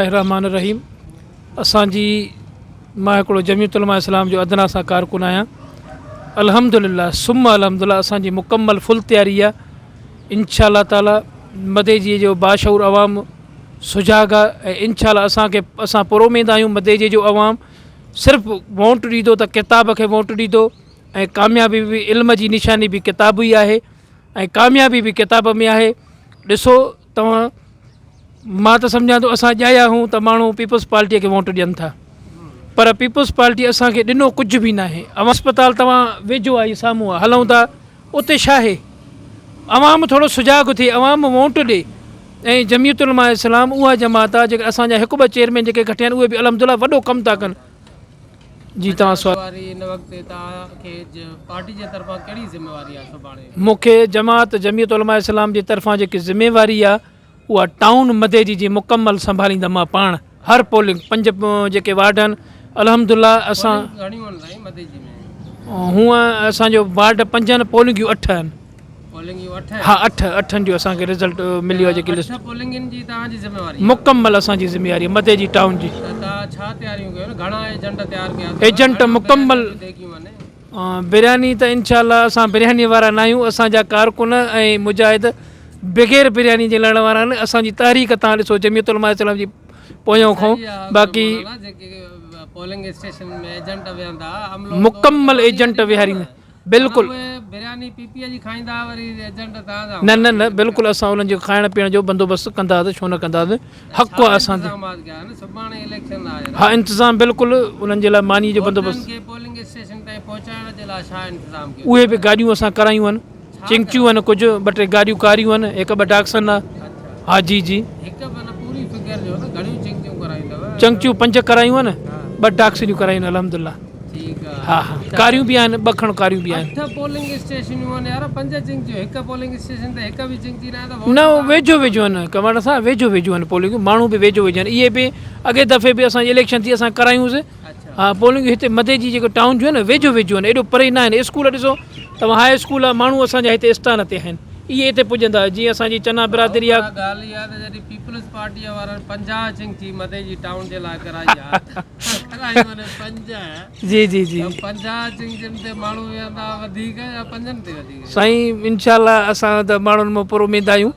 الرحمٰن الرحيم اسان جي مان هڪڙو جمعيت علماء اسلام جو ادنيٰ سان ڪارڪن آهيان الحمدلله ثم الحمدلله اسان جي مڪمل فل تياري آهي انشاء الله تعالي مديجي جو باشعور عوام سجاڳ آهي ۽ انشاء الله اسان کي اسان پر اميد آهيون مديجي جو عوام صرف ووٽ ڏيندو ته ڪتاب کي ووٽ ڏيندو ۽ ڪاميابي به علم جي نشاني به ڪتاب ئي آهي ۽ ڪاميابي به ڪتاب ۾ آهي ڏسو توهان مان ته سمجهان ٿو اسان ڄايا هون ته ماڻهو پيپلز پارٽيء کي ووٽ ڏين ٿا پر پيپلز پارٽي اسان کي ڏنو ڪجهه به ناهي. اسپتال توهان ويجهو آهي سامهون آهي هلون ٿا اتي ڇا آهي عوام ٿورو سجاڳ ٿئي عوام ووٽ ڏي ۽ جمعيت علماء اسلام اها جماعت آهي جيڪا اسان جا هڪ ٻه چيئرمين جيڪي کٽيا آهن اهي به الحمدلله وڏو ڪم ٿا ڪن. جي توهان سوال. ذميواري هن وقت توهان کي پارٽي جي طرفان ڪهڙي ذميواري آهي سڀاڻي؟ مون کي جماعت جمعيت علماء اسلام جي طرفان جيڪي ذميواري آهي اها ٽائون مديجي جي مڪمل سنڀاليندم مان پاڻ هر پولنگ پنج جيڪي وارڊ آهن الحمدلله اسان پولنگ گهڻيون آهن سائين مديجي ۾؟ هونء اسان جو وارڊ پنج آهن پولنگيون اٺ آهن. پولنگيون اٺ آهن؟ ها اٺ اٺن جو اسان کي رزلٽ مليو آهي جيڪي لسٽ. اٺ پولنگين جي توهان جي ذميواري آهي؟ مڪمل اسان جي ذميواري آهي مديجي ٽائون جي. ته توهان ڇا تياريون ڪيون آهن گهڻا ايجنٽ تيار ڪيا اٿو؟ ايجنٽ مڪمل برياني ته انشاء الله اسان برياني وارا نه آهيون اسان جا ڪارڪن ۽ مجاهد بغير برياني جي لڙڻ وارا آهن اسان جي تحريڪ توهان ڏسو جمعيت علماء اسلام جي پويان کان باقي مڪمل ايجنٽ ويهاريندا بلڪل نه نه نه بلڪل اسان انهن جي کائڻ پيئڻ جو بندوبست ڪنداسين ڇو نه ڪنداسين حق آهي اسان تي ها انتظام بلڪل انهن جي لاء ماني جو بندوبست اهي به گاڏيون اسان ڪرايون آهن چنگچيون آهن ڪجهه ٻه ٽي گاڏيون ڪاريون آهن هڪ ٻه ڊاڪسن آهي ها جي جي چنگچيون پنج ڪرايون آهن ٻه ڊاڪسنيون ڪرايون آهن الحمدلله ها ها ڪاريون به آهن ٻه کڻ ڪاريون به آهن. نه ويجهو ويجهو آهن ڪنور صاحب ويجهو ويجهو آهن پولنگيون ماڻهو به ويجهو ويجهو آهن اهي به اڳي دفعي به اسان جي اليڪشن ٿي اسان ڪرايون سي ها پولنگيون هتي مدي جي جيڪو ٽائون جون آهن ويجهو ويجهو آهن ايڏو پري نه آهن اسڪول ڏسو توهان هاء اسڪول آهي ماڻهو اسان جا هتي استان تي آهن اهي هتي پڄندا جيئن اسان جي چنا برادري آهي. ڳالهه اها ته جڏهن پيپلز پارٽيء وارن 50 چنگچي مدي جي ٽائون جي لاء ڪرائي آ جي جي جي سائين انشاء الله اسان ته ماڻهن مان پر اميد آهيون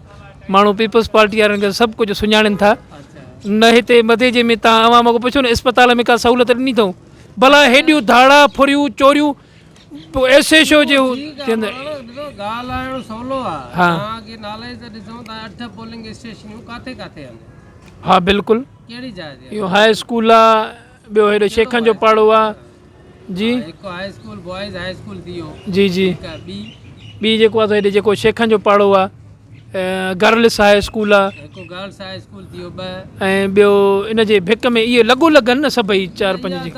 ماڻهو پيپلز پارٽي وارن کي سڀ ڪجهه سڃاڻين ٿا نه هتي مديجي ۾ تان عوام کان پڇو نه اسپتال ۾ ڪا سهولت ڏني اٿئون ڀلا هيڏيون ڌاڙا ڦريون چوريون پوء ايس ايڇ او جي ها بلڪل اهو هاء اسڪول آ ٻيو هيڏو شيخن جو پاڙو آ جي جي جي ٻي جيڪو آ هيڏي جيڪو شيخن جو پاڙو آ گرلس هاء اسڪول آ ۽ ٻيو ان جي ڀڪ ۾ اهي لڳو لڳ آهن نه سڀئي چار پنج جي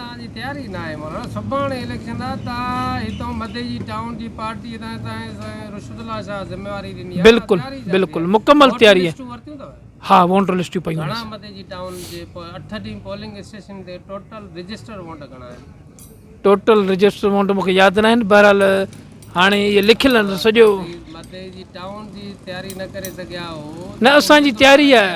بلڪل بلڪل مڪمل تياري آهي ها ووٽر لسٽون پيون آهن. ٽوٽل رجسٽر ووٽ مون کي ياد ناهن بهرحال هاڻي اهي لکيل آهن سڄو نه اسان جي تياري آهي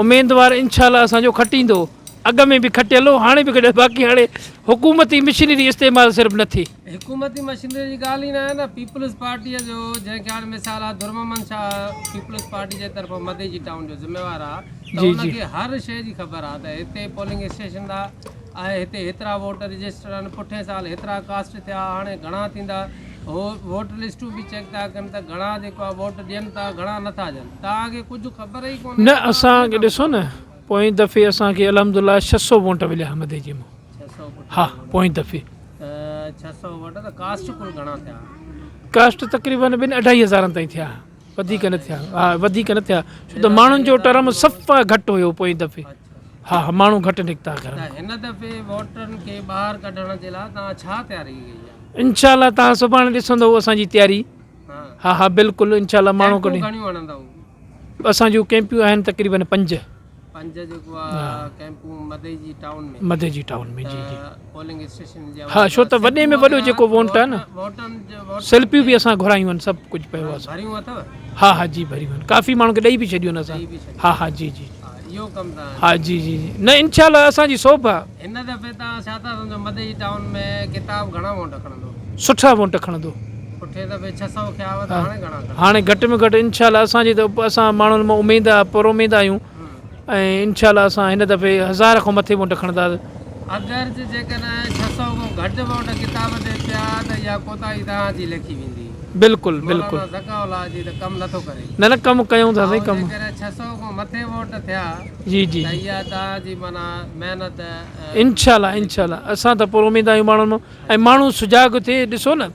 اميدوار انشاء الله اسان جو کٽيندو اڳ ۾ به کٽيل هو هاڻي به کٽيل باقي هاڻي حڪومتي مشنري استعمال صرف نه ٿي. حڪومتي مشنري جي ڳالهه ئي ناهي نه پيپلز پارٽيء جو جنهن کي هاڻي مثال آهي درمحمد شاهه پيپلز پارٽي جي طرفان مدي جي ٽائون جو ذميوار آهي ته ان کي هر شيء جي خبر آهي ته هتي پولنگ اسٽيشن تان آهي هتي هيترا ووٽ رجسٽر آهن پٺئين سال هيترا ڪاسٽ ٿيا هاڻي گهڻا ٿيندا هو ووٽ لسٽون به چيڪ ٿا ڪن ته گهڻا جيڪو آهي ووٽ ڏين ٿا گهڻا نٿا ڏين توهان کي ڪجهه خبر ئي ڪونهي نه اسان کي ڏسو نه پوئين دفعي اسان کي الحمدلله 600 ووٽ مليا مديجي مان ها پوئين دفعي ته 600 ووٽ ته ڪاسٽ ڪل گهڻا ٿيا؟ ڪاسٽ تقريبن ٻن اڍائي هزارن تائين ٿيا وڌيڪ نه ٿيا ها وڌيڪ نه ٿيا ڇو ته ماڻهن جو ٽرم صفا گهٽ هيو پوئين دفعي ها ها ماڻهو گهٽ نڪتا گهر ته هن دفعي ووٽرن کي ٻاهر ڪڍڻ جي لاء توهان ڇا تياري ڪئي آهي؟ انشاء الله توهان سڀاڻي ڏسندو اسان جي تياري ها ها بلڪل انشاء الله ماڻهو ڪيمپون گهڻيون هڻندؤ؟ اسان جون ڪيمپيون آهن تقريبن پنج. پنج جيڪو آ ڪيمپون مدئجي ٽائون ۾. مدئجي ٽائون ۾ جي جي. پولنگ اسٽيشن جي ها ڇو ته وڏي ۾ وڏو جيڪو وونٽ آ نه سلپيون به اسان گهرايون آهن سڀ ڪجهه پيو آ ڀريون اٿو؟ ها ها جي ڀريون آهن ڪافي ماڻهن کي ڏئي به ڇڏيون آهن اسان ها ها جي جي. اهو اهو ڪم توهان ها جي جي جي نه انشاء الله اسان جي سوڀ آ. هن دفعي توهان ڇا ٿا سمجهو مدئجي ٽائون ۾ ڪتاب گهڻا وونٽ کڻندو؟ سٺا وونٽ کڻندو. پٺئين دفعي 600 کيا هئا ته هاڻي گهڻا کڻندو؟ هاڻي گهٽ ۾ گهٽ انشاء الله اسان جي ته اسان ماڻهن مان اميد آ پر اميد آهيون ۽ انشاء الله اسان هن دفعي هزار کان مٿي وونٽ کڻنداسين. اگر جيڪڏهن 600 کان گهٽ وونٽ ڪتاب تي پيا ته اها ڪوتاهي توهان جي ليکي ويندي. بلڪل بلڪل. مولانا ذڪاء الله جي ته ڪم نٿو ڪري. نه نه ڪم ڪيون ٿا سائين ڪم. ۽ جيڪڏهن 600 کان مٿي ووٽ ٿيا جي جي ته اها توهان جي معنيٰ محنت. انشاء الله انشاء الله اسان ته پر اميد آهيون ماڻهن مان ۽ ماڻهو سجاڳ ٿئي ڏسو نه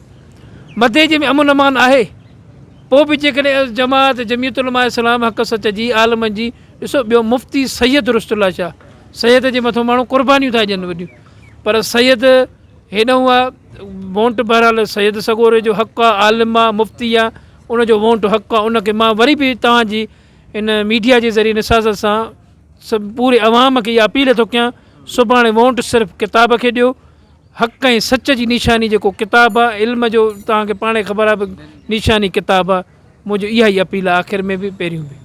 مديجي ۾ امن امان آهي پوء به جيڪڏهن جماعت جمعيت علماء اسلام حق سچ جي عالمن جي ڏسو ٻيو مفتي سيد رشد الله شاهه سيد جي مٿو ماڻهو قربانيون ٿا ڏين وڏيون پر سيد هيڏهون آ وونٽ بهرحال سيد سڳوري جو حق آ عالم آ مفتي آ ان جو وونٽ حق آ ان کي مان وري به توهان جي ان ميڊيا جي ذريعي نساست سان سڀ پوري عوام کي اها اپيل ٿو ڪيان سڀاڻي وونٽ صرف ڪتاب کي ڏيو حق ۽ سچ جي نشاني جيڪو ڪتاب آ علم جو توهان کي پاڻ خبر آ نشاني ڪتاب آ منهنجو اها ئي اپيل آ آخر ۾ به پهريون به.